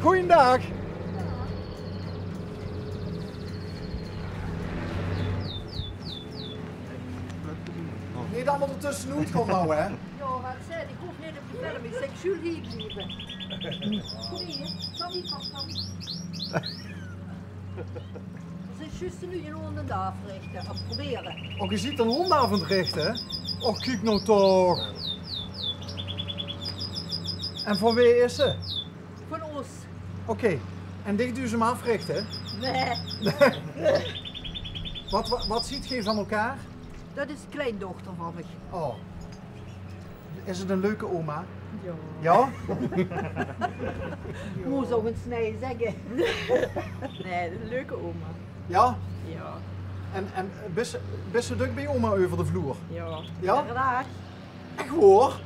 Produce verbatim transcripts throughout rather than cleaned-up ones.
Goeiendaag. Neet allemaol d'r tössenoet gaon nou, hè? Jao, wat zèk ich? Ich hoof neet op de film. Ich zèk, Jules, hie blieve. Kóm hie, Sammy, kóm, Sammy. Ze is zjus noe ein hóndj aan 't aafrichte, of probere. Och, geer zeet ein hóndj aan 't richte? Och, kiek nou toch. En van wae is ze? Van ós. Oké. En dich duis 'm aafrichte? Nae. Wat, wat, wat zeet geer van elkaar? Dat is kleindochter van mich. Oh. Is het een leuke oma? Jao. Jao? Mós ouch ins nae zègke. Nae, ein leuke oma. Jao? Jao. En, en bis, bis se dök bie oma euver de vloer? Jao. Jao? Eder daag. Ech waor?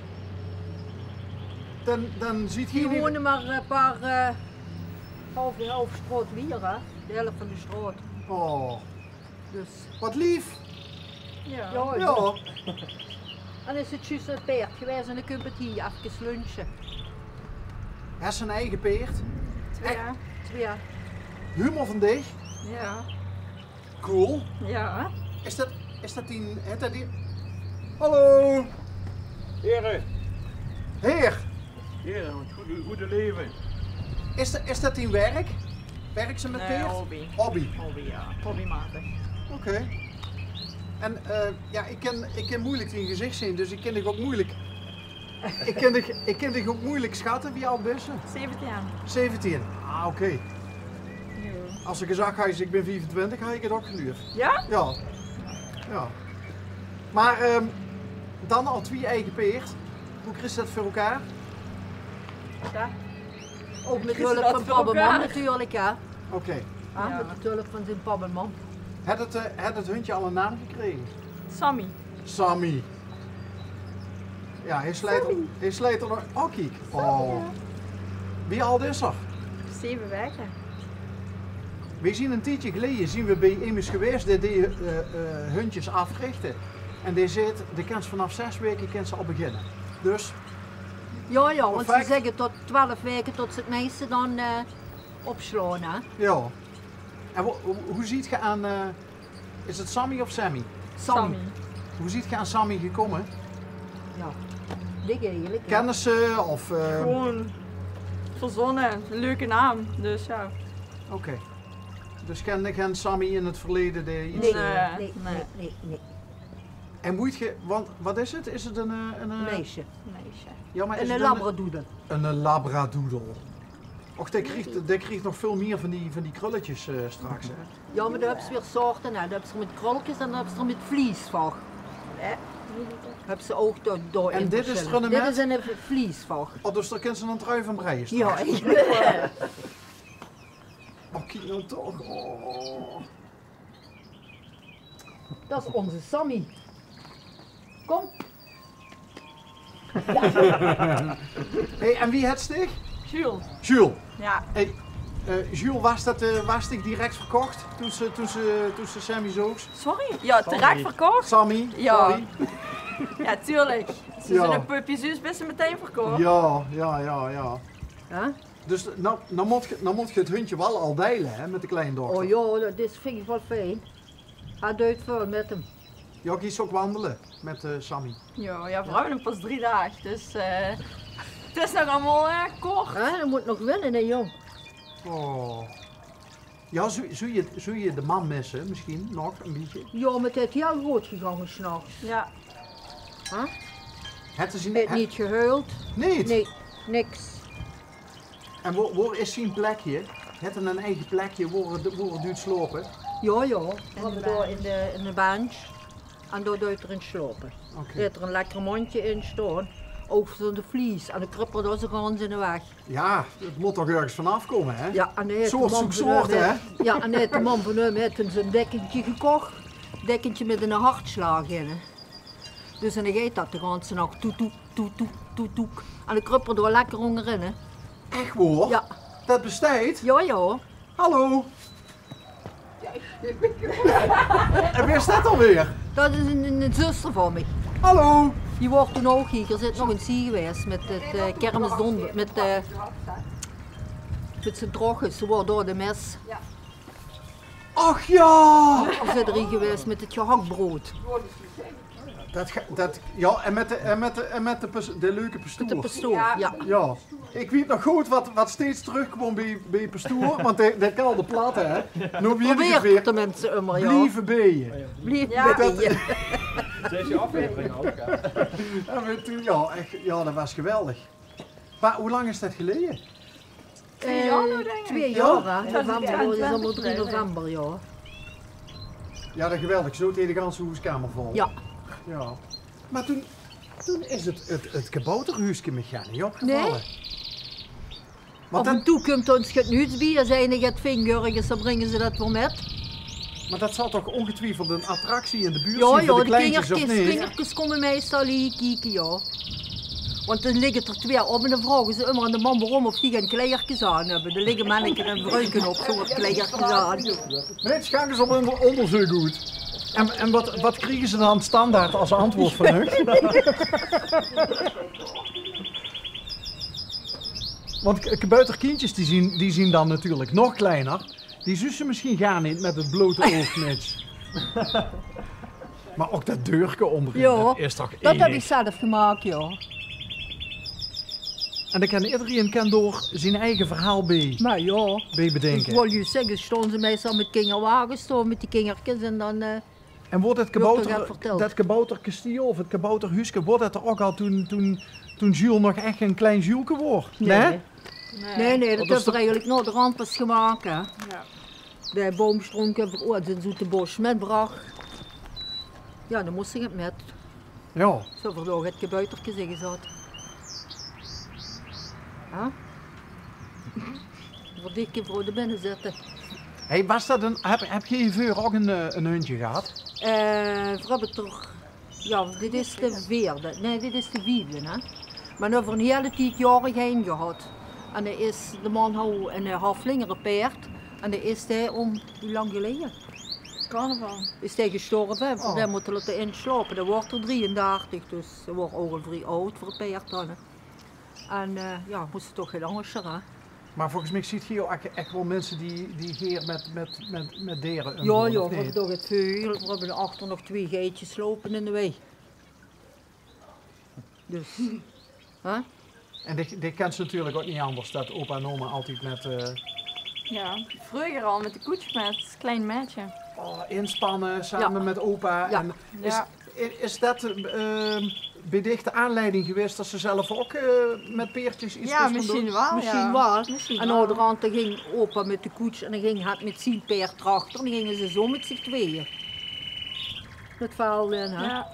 Dan, dan zeet geer... Die wone mer ein paar, eh, half, half sjtraot wiejer, hè? De hèlf van de sjtraot. Oh. Dus. Wat leef. Jao. Jao. Jao. En is het zjus ein paerd gewaes en dan kump het hie efkes lunche. Hes se ein eige paerd? Twee. Ech? Twee. Humo van dich? Jao. Cool. Jao. Is dat, is dat dien, het dat dien... Hallo. Here. Heer. Here, het goede, goede leve. Is dat, is dat dien werk? Werks se mit paerd? Nae, hobby. Hobby? Hobby, jao. Hobbymatig. Oké. En, eh, jao, ich kin, ich kin meujelik dien gezich zeen, dus ich kin dich ouch meujelik Ich kin dich, ich kin dich ouch meujelik sjatte, wie aajd bis se? Zeventien. Zeventien? Ah, oké. Jao. Es se gezag hads, ich bin viefentwintig, had ich het ouch geluif. Jao? Jao. Jao. Mer, ehm, dan al twee eige paerd. Wie kriegs se det veur elkaar? Jao. Ouch mit hulp van pap en mam natuurlik, hè? Oké. Jao, mit hulp van zien pap en mam. Haet het, eh, haet het hundje al ein naam gekrege? Sammy. Sammy. Jao, hae sleit er, hae sleit er nog. Oh, kiek. Oh. Wie aajd is er? Zeve waeke. Weej zien ein tiedje geleje zien we bie emes gewaes dae, dae, eh, eh, hundjes aafrichte. En dae zaet, de kins vanaaf zes waeke kins se al beginne. Dus... Jao, jao, want ze zègke tot twelf waeke tot ze het meiste dan, eh, opslaon, hè? Jao. En wo-, wo-, wie zeet geer aan, eh, is het Sammy of Sammy? Sammy. Sammy. Wie zeet geer aan Sammy gekómme? Jao, dik eigelik, hè. Kennisse of, eh... Gewoon verzónne, ein leuke naam, dus jao. Oké. Dus gein, gein Sammy in het verleje dae iets... Nae, nae, nae, nae. En mót geer, want wat is het? Is het ein, eh, ein, eh... Meisje. Meisje. Jao, mer is het ein labradoodle? Ein labradoodle. Och, dae krieg, dae krieg nog väöl mier van die, van die krulletjes, eh, straks, hè? Jao, mer dan höbs se weer soorte, hè. Dan höbs se mit krulletjes en dan höbs se mit vliesvach. Höbs se ouch dao, dao in versjillende. En dit is ein vliesvach. Oh, dus dao kins se ein trui van breie straks. Jao, eigelik waal. Oh, kiek noe toch. Oh. Dat is ózze Sammy. Kóm. Hey, en wie hèts dich? Jules. Jules. Jao. Hey, eh, Jules, waas det, eh, waas dich direk verkoch toen se, toen se, toen se Sammy zoogs? Sorry? Jao, direk verkoch. Sammy, sorry. Jao, tuurlik. Ze zien ein pupje, dus bis se metein verkoch. Jao, jao, jao, jao. Hè? Dus noe, noe mót geer, noe mót geer het hundje waal al deile, hè, mit de kleindochter. Oh jao, det is, vinj ich waal fijn. Hae deit väöl mit 'm. Jao, geis se ouch wandele mit, eh, Sammy? Jao, jao, veer höbbe 'm pas drie daag, dus, eh, het is nog allemaol, eh, kort. Hè, hae mót nog winne, hè, jóng. Oh. Jao, zów, zów geer, zów geer de mam misse, mesjien nog ein bietje? Jao, mer het haet hieël good gegange 's nachs. Jao. Hè? Haet 'r zien... Hae haet neet gehuild. Neet? Nae, niks. En wo, wo is zien plekje? Haet 'r ein eige plekje wo 'r, wo 'r duit slaope? Jao, jao. Höbbe veer dao in de, in de bench. En dao duit 'r in slaope. Oké. Dao haet 'r ein lekker mandje in staon. Ouch veur de vlies. En dan krup 'r dao zoe gans in de weg. Jao, het mót toch örges vanaaf kómme, hè? Jao, en hae haet de mam van häöm, hè? Jao, en hae haet de mam van häöm, haet 'm zoe'n dekkentje gekoch. Dekkentje mit ein hartslaag in, hè. Dus en dan geit det de ganse nach toet, toet, toet, toet, toet, toet. En dan krup 'r dao lekker óngerin, hè. Ech waor? Jao. Det besteit? Jao, jao. Hallo. En wae is det dan weer? Det is ein, ein, ein zuster van mich. Hallo. Die waor toen ouch hie. Geer zeet nog ins hie gewaes mit het, eh, kermisdonder, mit, eh, Veur ze droog is, ze woort door de mes. Ach jao! Is d'r hie gewaes mit 't gehaktbrood. Det ge-, det, jao, en mit de, en mit de, en mit de pes-, de leuke pastoor. Mit de pastoor, jao. Jao. Ik weit nog good wat, wat steeds trökkwaam bie, bie pastoor, want dae, dae kaalde platte, hè. Noe weer ik 't weer. De minse ummer, jao. Blieve beje. Blieve beje. Deze aflevering ook, hè. Jao, maar toen, jao, echt, jao, det waas geweldig. Maar hoe lang is det geleje? Twee jaor noe, dink ik. Twee jaor, hè? November, december, drie november, jao. Jao, det geweldig. Zo de ganse hoeskamer vol. Jao. Jao. Maar toen, toen is 't, 't, 't kabouterhuuske mich gaar neet opgevalle. Nae? Af en toe kump ós get nuuts bie, es eine get vingk örges, dan bringe ze det weer mit. Maar det zal toch ongetwijfeld een attractie in de buurt zien veur de kleintjes, of neet? Jao, jao, de kingerkes, kingerkes kómme meistal hie kieke, jao. Want dan ligke d'r twee op en dan vraoge ze ummer aan de mam waorom of die gein kleierkes aan höbbe. D'r ligke mennekes en vruikes op zónger kleierkes aan. Mins, gaank ins op ónder-, ónderzeuk oet. En, en wat, wat kriege ze dan standaard es antwoord van uch? Want k-, kabouterkindjes, die zien, die zien dan natuurlijk nog kleiner. Die zuus se misschien gaar neet mit 't blote oog, Mitch. Maar ok det deurke ónderin, det is toch enig? Jao, det heb ik zelf gemaak, jao. En dan kan ederein kan dao zien eige verhaal bie, maar jao, bie bedinke. Ik wol juus zegge, staon ze meistal mit kingerwages, staon mit die kingerkes en dan, eh, En woort det kabouter-, det kabouterkestiel of 't kabouterhuuske, woort det d'r ok al toen, toen, toen Jules nog echt een klein Juulke woor? Nae. Nae? Nae, nae, det höbbe ze eigelik naoderhand pas gemaak, hè. Jao. De boumstronke, oh, det is oet de bos mitbrach. Jao, dan mós ze 't mit. Jao. Zo veur dao 't kabouterke in gezat. Hè? Veur dikke vrouw de binne zitte. Hey, waas det een, heb, heb geej veur ok een, eh, een hundje gehad? Eh, v'r höbbe toch, jao, dit is de veerde. Nae, dit is de viefde, hè. Maar noe veur een hele tied jaore gein gehad. En dae is, de man haw een, eh, Haflinger paerd. En dae is dae om, wie lang geleje? Carnaval. Is dae gestorve, hè. V'r höbbe 'm mótte laote inslaope. Dae woort d'r drieëndertig, dus dae woor ok al vrie aod veur een paerd dan, hè. En, eh, jao, mós se toch get angers, hè. Maar volges mich ziet geej ok echt, echt wel minse die, die gaer mit, mit, mit, mit dere umgaon, of neet? Jao, jao, v'r höbbe toch get veul. V'r höbbe achter nog twee geitjes loupe in de wei. Dus, hè? En dit, dit kent ze natuurlijk ok neet anders, det opa en oma altied mit, eh, Jao, vreuger al mit de koets mit klein maedje. Oh, inspanne, same mit opa. Jao. En is, is det, eh, bie dich de aanleiding gewaes det se zelf ok, eh, mit peerdjes iets bös gaon doon? Misschien waal, jao. Misschien waal. En naoderhand, dan ging opa mit de koets en dan ging hae mit zien paerd d'rachter. Dan ginge ze zo mit zich tweeën. Det veld in, hè? Jao.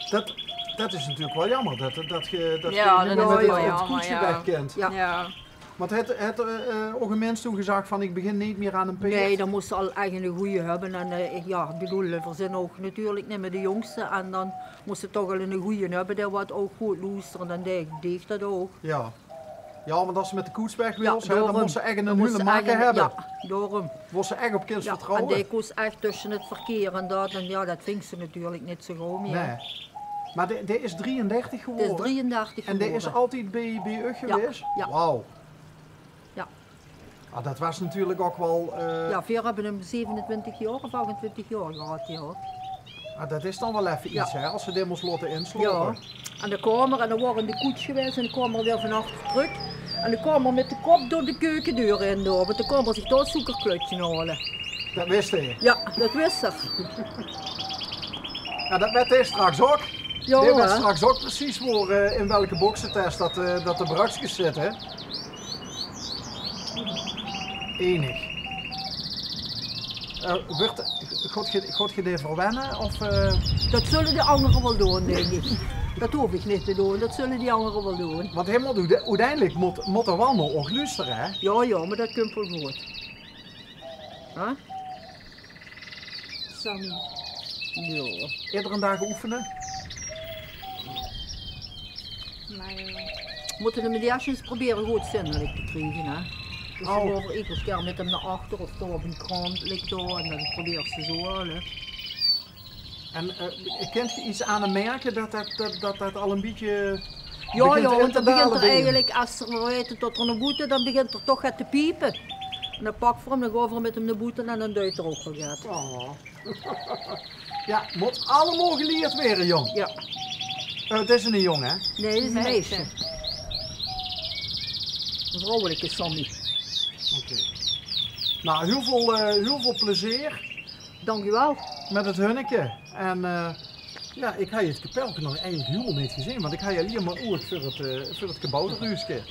Det, det is natuurlijk wel jammer, det, det ge, det ge inmiddels van 't koetsje weg kent. Jao. Want het, het, eh, eh, oge mins toen gezag van: ik begin neet mier aan een paerd? Nae, dan mós se al echt een goeie höbbe. En, eh, ik, jao, ik bedoel, v'r zien ok natuurlijk neet mier de jóngste. En dan mós se toch al een goeie höbbe, dae wat ok good loesterde. Dan deeg, deeg det ok. Jao. Jao, want as ze mit de koets weg wils, hè, dan mós ze echt een hele makke höbbe. Jao, daorum. Wors se echt op kins vertrouwe. En dae kós echt tösse 't verkeer en det. En jao, det vingk ze natuurlijk neet zo gaw mier. Nae. Maar dae, dae is drieëndertig gewore? Dae is drieëndertig gewore. En dae is altied bie, bie uch gewaes? Jao. Wauw. Jao. Ah, det waas natuurlijk ok wel, eh, jao, veer höbbe 'm zevenentwintig jaor of achtentwintig jaor gehad, jao. Ah, det is dan wel effe iets, hè, as se dae mós laote inslaope. Jao. Aan de kamer en dan woor in de koets gewaes en dan kaom 'r weer van achter trök. En dan kaom 'r mit de kop door de keukedeur in, door, want dan kaom 'r zich dao 't soekerklötje haole. Det wis 'r? Jao, det wis 'r. Jao, det wet 'r straks ok. Jao, hè? Dae wet straks ok precies woor, eh, in welke boksentès det, eh, det de brökskes zitte. Enig. Eh, wuuert, gaot ge, gaot ge dae verwenne, of, eh? Det zulle de angere wel doon, dink ik. Det hoof ik neet te doon, det zulle die angere wel doon. Want hae mót oede-, oeteindelik mót, mót 'r wel nao uch loestere, hè? Jao, jao, maar det kump wel good. Hè? Sammy. Jao. Iedere daag oefene? Nae. Mótte 'm de ierst ins probere good zinnelik te kriege, hè. Dus dan gaon v'r iedere kier mit 'm nao achter of dao op een krant ligk dao en dan probeers se zo al, hè. En, eh, kint ge iets aan 'm merke det det, det, det det al een bietje Jao, jao, want dan begint 'r eigelik, es 'r, veer weite tot 'r nao boete, dan begint 'r toch get te piepe. En dan pak v'r 'm, dan gaon v'r mit 'm nao boete en dan duit 'r ouch waal get. Oh. Jao, mót allemaol gelierd waere, jóng. Jao. Eh, 't is eine jóng, hè? Nae, 't is ein meisje. Ein vrouwelike Sammy. Oké. Nou, hiel väöl, eh, hiel väöl plezeer. Dank uch waal. Mit 't hunneke. En, eh, jao, ich höb 't kapelke nog eigelik hielemaol neet gezeen, want ich höb allein mer oug veur 't, eh, veur 't kabouterhuuske.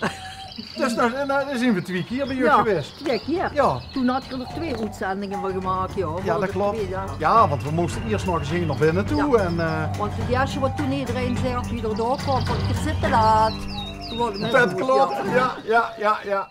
Dus dan, dan zeen v'r twieë kier bie uch gewaes. Jao, twieë kier. Jao. Toen had ich d'r twieë oetzendinge van gemaak, jao. Jao, dat klop. Jao, want v'r móste iers nog ins hie nao binne toe. Jao. En, eh, want 't ierste wat toen ederein zag, wie d'r dao kwaam, van: "Geer zit te laat." Toen waore de minse... Dat klop. Jao, jao, jao, jao.